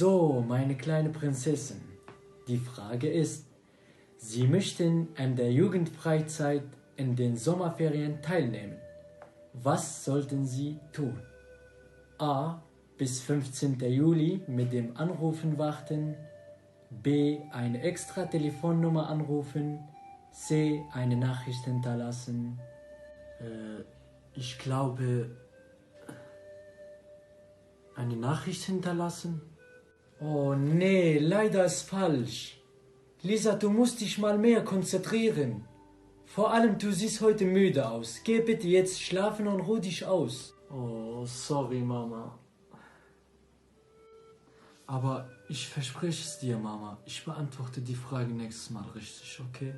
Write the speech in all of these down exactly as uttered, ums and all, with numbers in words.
So, meine kleine Prinzessin, die Frage ist, Sie möchten an der Jugendfreizeit in den Sommerferien teilnehmen. Was sollten Sie tun? A. Bis fünfzehnten Juli mit dem Anrufen warten. B. Eine extra Telefonnummer anrufen. C. Eine Nachricht hinterlassen. Äh, ich glaube, eine Nachricht hinterlassen? Oh nee, leider ist falsch. Lisa, du musst dich mal mehr konzentrieren. Vor allem, du siehst heute müde aus. Geh bitte jetzt schlafen und ruh dich aus. Oh, sorry, Mama. Aber ich verspreche es dir, Mama. Ich beantworte die Frage nächstes Mal richtig, okay?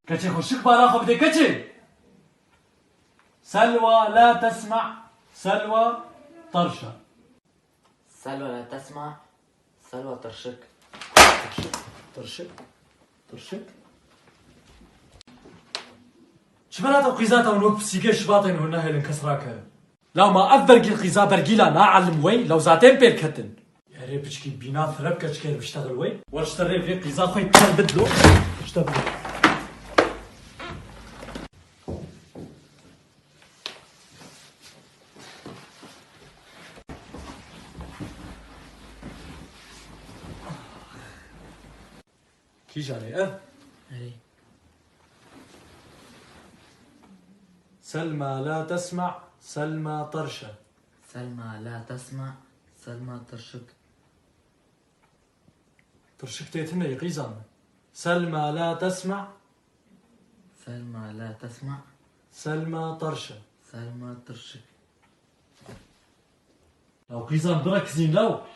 Keçê xweşik bala xwe bidê keçê. Selwa la tesma, Selwa terşa. Selwa la tesma, Selwa terşik. Terşik, terşik, terşik. Çi bela te qîza te hûn wek pisîkê şivatên hûn nehêlin kes rakeve. Law ma ev bergî qîza bergî la naelim wey, law zaten pêl ketin. Erê piçkî bîna fireb keçikê biştexil wey. Wer ji te rê vê qîza xwe kir bidlo. Ji te bidlo. Kîjan e ev? Erê. Selma la tesma, Selma terşe. Selma la tesma, Selma terşik. Tirşik tê tune yê qîzan. Selma la tesma. Selma la tesma. Selma terşe. Selma terşik. Law qîzan bira kizîn law.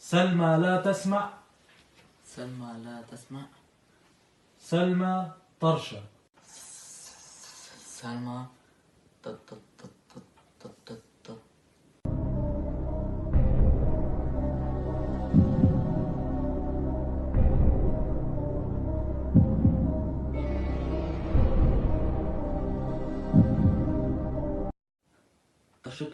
Selma la tesma. Selma la tesma. Selma terşe. Selma. Tı tı tı tı tı tı tı. Tırşık.